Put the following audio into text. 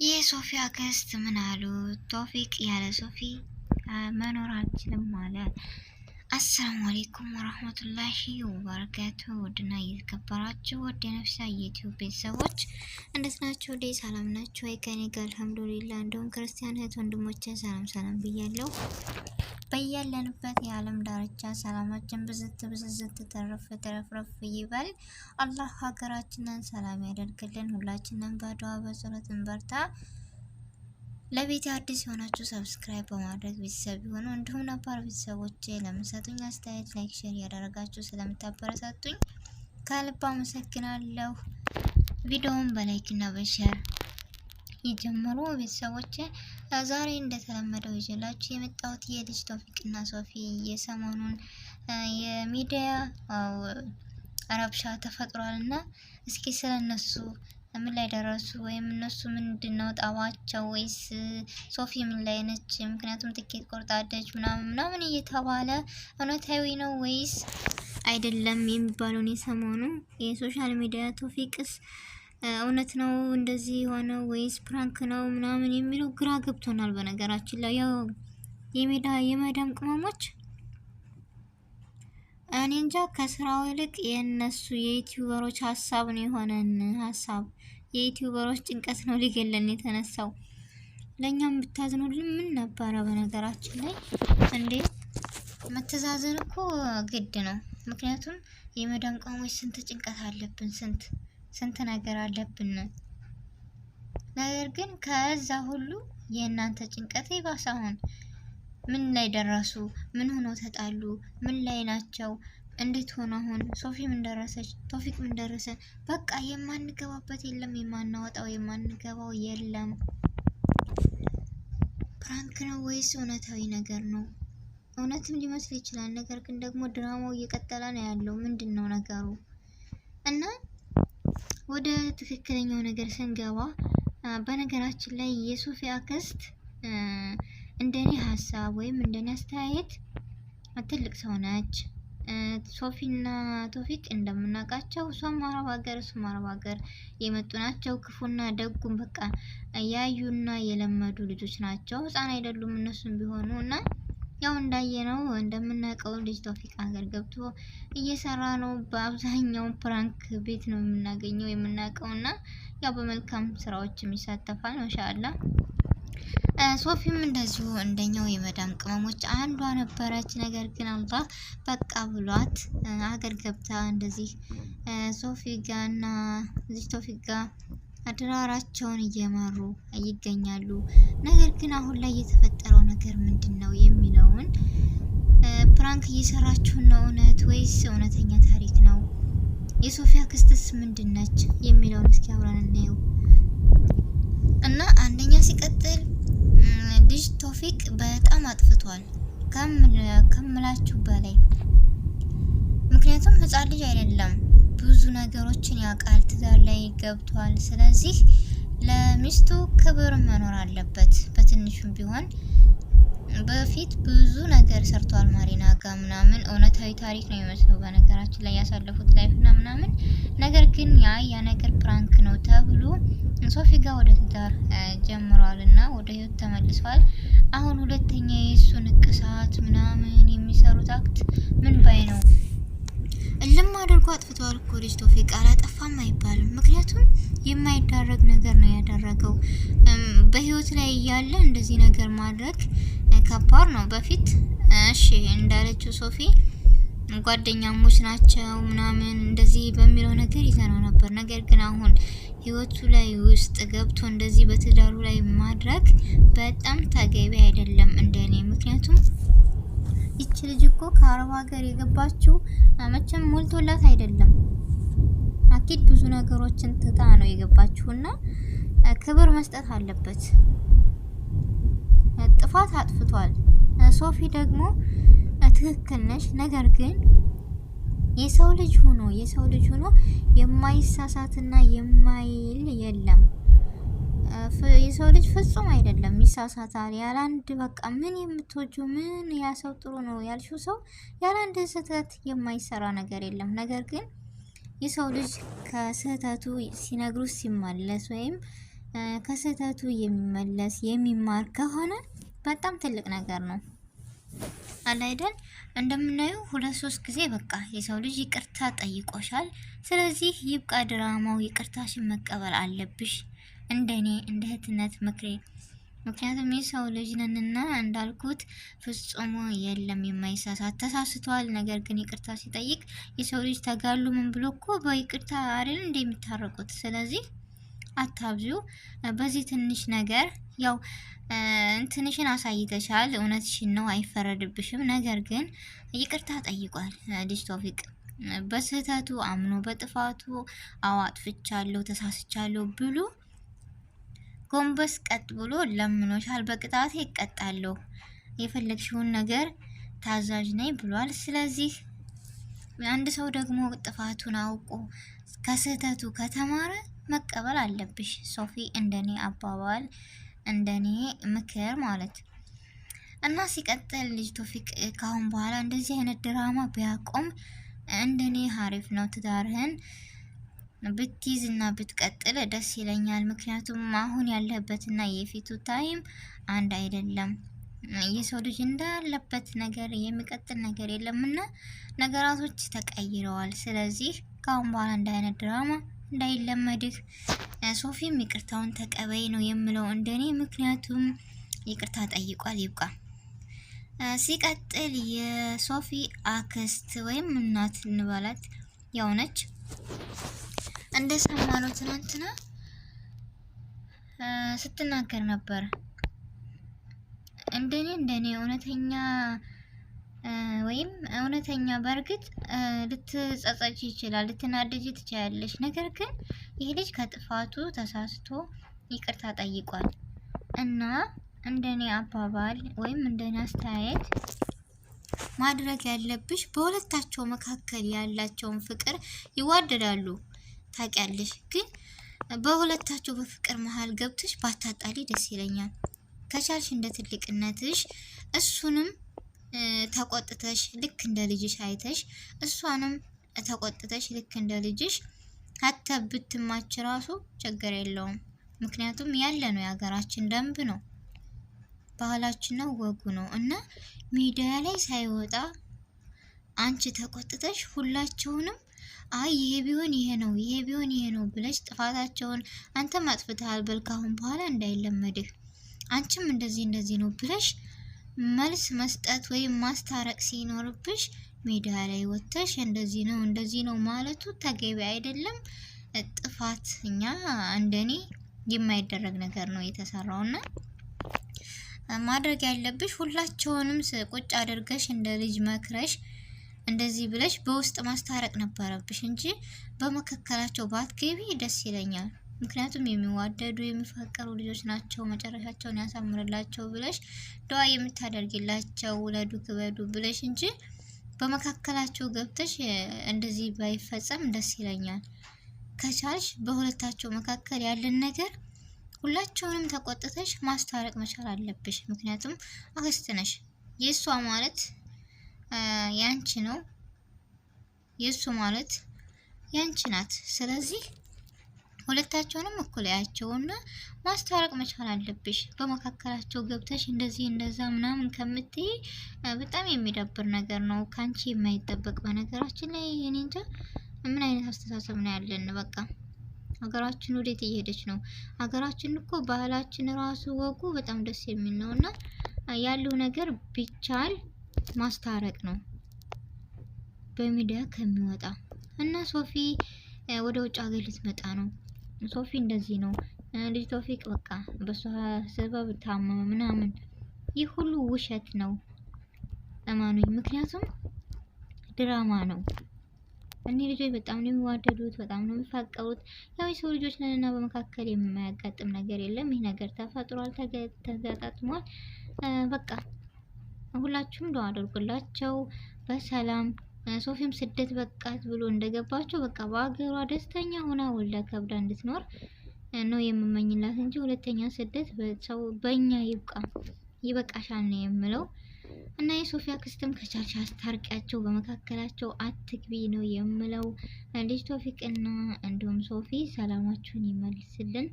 የሶፊ አክስት ምን አሉ? ቶፊቅ ያለ ሶፊ መኖር አልችልም አለ። السلام عليكم ورحمة الله وبركاته። ውድና እየተከበራችሁ ወደ ነፍሳ ዩቲዩብ ቤተሰቦች እንዴት ናችሁ? ዴ ሰላም ናችሁ ወይ? ከኔ ጋር الحمد لله። እንዲሁም ክርስቲያን እህት ወንድሞቼ ሰላም ሰላም ብያለሁ። በያለንበት የዓለም ዳርቻ ሰላማችን ብዝት ብዝዝት ተረፍ ተረፍረፍ ይበል። አላህ ሀገራችንን ሰላም ያደርግልን። ሁላችንን በዱዓ በጸሎት እንበርታ። ለቤት አዲስ የሆናችሁ subscribe በማድረግ ቤተሰብ ይሁኑ። እንዲሁም ነባር ቤተሰቦቼ ለምሰጡኝ አስተያየት like፣ share እያደረጋችሁ ስለምታበረታቱኝ ከልብ አመሰግናለሁ። ቪዲዮውን በ like እና በ share ይጀምሩ ቤተሰቦቼ። ዛሬ እንደተለመደው ይዤላችሁ የመጣሁት የልጅ ቶፊቅና ሶፊ የሰሞኑን የሚዲያ ረብሻ ተፈጥሯል እና እስኪ ስለነሱ ምን ላይ ደረሱ ወይም እነሱ ምንድን ነው ጣባቸው ወይስ ሶፊ ምን ላይ ነች? ምክንያቱም ትኬት ቆርጣለች ምናምን ምናምን እየተባለ እውነታዊ ነው ወይስ አይደለም የሚባለውን የሰሞኑ የ social media ቶፊቅስ እውነት ነው እንደዚህ የሆነው ወይስ prank ነው ምናምን የሚለው ግራ ገብቶናል። በነገራችን ላይ ያው የሜዳ የመዳም ቅመሞች እኔ እንጃ ከስራው ይልቅ የእነሱ የዩቲዩበሮች ሀሳብ ነው የሆነን ሀሳብ የዩቲዩበሮች ጭንቀት ነው ሊገለን የተነሳው። ለእኛም ብታዝኑልን ምን ነበረ? በነገራችን ላይ እንዴ መተዛዘን እኮ ግድ ነው። ምክንያቱም የመዳም ቅመሞች ስንት ጭንቀት አለብን፣ ስንት ስንት ነገር አለብን። ነገር ግን ከዛ ሁሉ የእናንተ ጭንቀት ይባስ። አሁን ምን ላይ ደረሱ? ምን ሆነው ተጣሉ? ምን ላይ ናቸው? እንዴት ሆነ? አሁን ሶፊ ምን ደረሰች? ቶፊቅ ምን ደረሰ? በቃ የማንገባበት የለም፣ የማናወጣው የማንገባው የለም። prank ነው ወይስ እውነታዊ ነገር ነው? እውነትም ሊመስል ይችላል። ነገር ግን ደግሞ ድራማው እየቀጠለ ነው ያለው። ምንድን ነው ነገሩ? እና ወደ ትክክለኛው ነገር ስንገባ በነገራችን ላይ የሶፊ አክስት እንደኔ ሀሳብ ወይም እንደኔ አስተያየት ትልቅ ሰው ነች። ሶፊና ቶፊቅ እንደምናውቃቸው እሷም አረብ ሀገር እሱም አረብ ሀገር የመጡ ናቸው። ክፉና ደጉም በቃ ያዩና የለመዱ ልጆች ናቸው። ሕፃን አይደሉም እነሱም ቢሆኑ እና ያው እንዳየነው እንደምናውቀው ልጅ ቶፊቅ ሀገር ገብቶ እየሰራ ነው። በአብዛኛው prank ቤት ነው የምናገኘው የምናውቀው እና ያው በመልካም ስራዎችም ይሳተፋል። ما شاء الله ሶፊም እንደዚሁ እንደኛው የመዳም ቅመሞች አንዷ ነበረች። ነገር ግን አላህ በቃ ብሏት አገር ገብታ እንደዚህ ሶፊ ጋና ልጅ ቶፊቅ ጋ አድራራቸውን እየመሩ ይገኛሉ። ነገር ግን አሁን ላይ የተፈጠረው ነገር ምንድን ነው የሚለውን prank እየሰራችሁ ነው እውነት ወይስ እውነተኛ ታሪክ ነው? የሶፊያ አክስትስ ምንድን ነች የሚለውን እስኪ አብረን እናየው እና አንደኛ ሲቀጥል ልጅ ቶፊቅ በጣም አጥፍቷል ከምላችሁ በላይ። ምክንያቱም ህፃን ልጅ አይደለም፣ ብዙ ነገሮችን ያውቃል፣ ትዳር ላይ ገብቷል። ስለዚህ ለሚስቱ ክብር መኖር አለበት። በትንሹም ቢሆን በፊት ብዙ ነገር ሰርቷል። ማሪና ጋ ምናምን እውነታዊ ታሪክ ነው የሚመስለው በነገራችን ላይ ያሳለፉት life ና ምናምን። ነገር ግን ያ ያ ነገር prank ነው ተብሎ ሶፊ ጋር ወደ ትዳር ጀምሯል እና ወደ ህይወት ተመልሷል። አሁን ሁለተኛ የእሱ ንቅሳት ምናምን የሚሰሩት act ምን ባይ ነው? እልም አድርጎ አጥፍቷል እኮ ልጅ ቶፊቅ አላጠፋም አይባልም። ምክንያቱም የማይዳረግ ነገር ነው ያደረገው። በህይወት ላይ እያለ እንደዚህ ነገር ማድረግ ከባድ ነው። በፊት እሺ እንዳለችው ሶፊ ጓደኛሞች ናቸው ምናምን እንደዚህ በሚለው ነገር ይዘነው ነበር። ነገር ግን አሁን ህይወቱ ላይ ውስጥ ገብቶ እንደዚህ በትዳሩ ላይ ማድረግ በጣም ተገቢ አይደለም እንደኔ። ምክንያቱም ይቺ ልጅ እኮ ከአረብ ሀገር የገባችው መቼም ሞልቶላት አይደለም። አኪድ ብዙ ነገሮችን ትታ ነው የገባችሁና ክብር መስጠት አለበት። ጥፋት አጥፍቷል። ሶፊ ደግሞ ትክክል ነች። ነገር ግን የሰው ልጅ ሆኖ የሰው ልጅ ሆኖ የማይሳሳትና የማይል የለም። የሰው ልጅ ፍጹም አይደለም፣ ይሳሳታል። ያለ አንድ በቃ ምን የምትወጂው ምን ያ ሰው ጥሩ ነው ያልሽው ሰው ያለ አንድ ስህተት የማይሰራ ነገር የለም። ነገር ግን የሰው ልጅ ከስህተቱ ሲነግሩት ሲመለስ ወይም ከስህተቱ የሚመለስ የሚማር ከሆነ በጣም ትልቅ ነገር ነው። አለ አይደል? እንደምናየው ሁለት ሶስት ጊዜ በቃ የሰው ልጅ ይቅርታ ጠይቆሻል። ስለዚህ ይብቃ ድራማው፣ ይቅርታሽን መቀበል አለብሽ። እንደኔ እንደ እህትነት ምክሬ ምክንያቱም የሰው ልጅ ነንና እንዳልኩት ፍጹም የለም የማይሳሳት ተሳስቷል። ነገር ግን ይቅርታ ሲጠይቅ የሰው ልጅ ተጋሉ ምን ብሎ እኮ በይቅርታ አይደል እንደሚታረቁት። ስለዚህ አታብዙ። በዚህ ትንሽ ነገር ያው እንትንሽን አሳይተሻል፣ እውነትሽን ነው፣ አይፈረድብሽም። ነገር ግን ይቅርታ ጠይቋል ልጅ ቶፊቅ በስህተቱ አምኖ በጥፋቱ አዎ አጥፍቻለሁ፣ ተሳስቻለሁ ብሎ ጎንበስ ቀጥ ብሎ ለምኖሻል። በቅጣቴ እቀጣለሁ፣ የፈለግሽውን ነገር ታዛዥ ነኝ ብሏል። ስለዚህ አንድ ሰው ደግሞ ጥፋቱን አውቆ ከስህተቱ ከተማረ መቀበል አለብሽ ሶፊ፣ እንደኔ አባባል እንደኔ ምክር ማለት እና ሲቀጥል ልጅ ቶፊቅ ካሁን በኋላ እንደዚህ አይነት ድራማ ቢያቆም እንደኔ ሀሪፍ ነው። ትዳርህን ብትይዝ እና ብትቀጥል ደስ ይለኛል። ምክንያቱም አሁን ያለህበትና የፊቱ time አንድ አይደለም። የሰው ልጅ እንዳለበት ነገር የሚቀጥል ነገር የለምና ነገራቶች ተቀይረዋል። ስለዚህ ካሁን በኋላ እንደ አይነት ድራማ እንዳይለመድህ ሶፊም ይቅርታውን ተቀበይ ነው የምለው እንደኔ። ምክንያቱም ይቅርታ ጠይቋል፣ ይብቃ። ሲቀጥል የሶፊ አክስት ወይም እናት እንበላት ያው ነች። እንደሰማነው ትናንትና ስትናገር ነበር። እንደኔ እውነተኛ ወይም እውነተኛ በእርግጥ ልትጸጸች ይችላል፣ ልትናደጅ ትችላለች። ነገር ግን ይህ ልጅ ከጥፋቱ ተሳስቶ ይቅርታ ጠይቋል እና እንደኔ አባባል ወይም እንደኔ አስተያየት ማድረግ ያለብሽ በሁለታቸው መካከል ያላቸውን ፍቅር ይዋደዳሉ፣ ታውቂያለሽ። ግን በሁለታቸው በፍቅር መሀል ገብተሽ ባታጣሊ ደስ ይለኛል። ከቻልሽ እንደ ትልቅነትሽ እሱንም ተቆጥተሽ ልክ እንደ ልጅሽ አይተሽ እሷንም ተቆጥተሽ ልክ እንደ ልጅሽ ሀተ ብትማች ራሱ ችግር የለውም። ምክንያቱም ያለ ነው የሀገራችን ደንብ ነው፣ ባህላችን ነው፣ ወጉ ነው እና ሚዲያ ላይ ሳይወጣ አንቺ ተቆጥተሽ ሁላቸውንም አይ ይሄ ቢሆን ይሄ ነው ይሄ ቢሆን ይሄ ነው ብለሽ ጥፋታቸውን አንተም አጥፍተሃል በል ካሁን በኋላ እንዳይለመድህ አንቺም እንደዚህ እንደዚህ ነው ብለሽ መልስ መስጠት ወይም ማስታረቅ ሲኖርብሽ ሜዳ ላይ ወጥተሽ እንደዚህ ነው እንደዚህ ነው ማለቱ ተገቢ አይደለም። ጥፋት እኛ እንደኔ የማይደረግ ነገር ነው የተሰራውና ማድረግ ያለብሽ ሁላቸውንም ቁጭ አድርገሽ እንደ ልጅ መክረሽ እንደዚህ ብለሽ በውስጥ ማስታረቅ ነበረብሽ እንጂ በመካከላቸው ባትገቢ ደስ ይለኛል። ምክንያቱም የሚዋደዱ የሚፋቀሩ ልጆች ናቸው፣ መጨረሻቸውን ያሳምርላቸው ብለሽ ዱዓ የምታደርጊላቸው ውለዱ ክበዱ ብለሽ እንጂ በመካከላቸው ገብተሽ እንደዚህ ባይፈጸም ደስ ይለኛል። ከቻልሽ በሁለታቸው መካከል ያለን ነገር ሁላቸውንም ተቆጥተሽ ማስታረቅ መቻል አለብሽ። ምክንያቱም አክስት ነሽ። የእሷ ማለት ያንቺ ነው፣ የእሱ ማለት ያንቺ ናት። ስለዚህ ሁለታቸውንም እኩል ያቸውና ማስታረቅ መቻል አለብሽ። በመካከላቸው ገብተሽ እንደዚህ እንደዛ ምናምን ከምትይ በጣም የሚደብር ነገር ነው፣ ካንቺ የማይጠበቅ። በነገራችን ላይ እኔ እንጃ ምን አይነት አስተሳሰብ ነው ያለን። በቃ ሀገራችን ወዴት እየሄደች ነው? ሀገራችን እኮ ባህላችን ራሱ ወጉ በጣም ደስ የሚል ነው እና ያለው ነገር ቢቻል ማስታረቅ ነው በሚዲያ ከሚወጣ እና ሶፊ ወደ ውጭ ሀገር ልትመጣ ነው። ሶፊ እንደዚህ ነው ልጅ ቶፊቅ በቃ በሷ ሰበብ ታመመ ምናምን፣ ይህ ሁሉ ውሸት ነው እማኑኝ። ምክንያቱም ድራማ ነው። እኒህ ልጆች በጣም ነው የሚዋደዱት፣ በጣም ነው የሚፋቀሩት። ያው የሰው ልጆች ነንና በመካከል የማያጋጥም ነገር የለም። ይህ ነገር ተፈጥሯል፣ ተገጣጥሟል። በቃ ሁላችሁም ዱአ አድርጉላቸው በሰላም ሶፊም ስደት በቃት ብሎ እንደገባቸው በቃ በአገሯ ደስተኛ ሆና ወልዳ ከብዳ እንድትኖር ነው የምመኝላት እንጂ ሁለተኛ ስደት በሰው በእኛ ይብቃ ይበቃሻል ነው የምለው። እና የሶፊያ አክስትም ከቻልሽ አስታርቂያቸው፣ በመካከላቸው አትግቢ ነው የምለው። ልጅ ቶፊቅና እንዲሁም ሶፊ ሰላማችሁን ይመልስልን።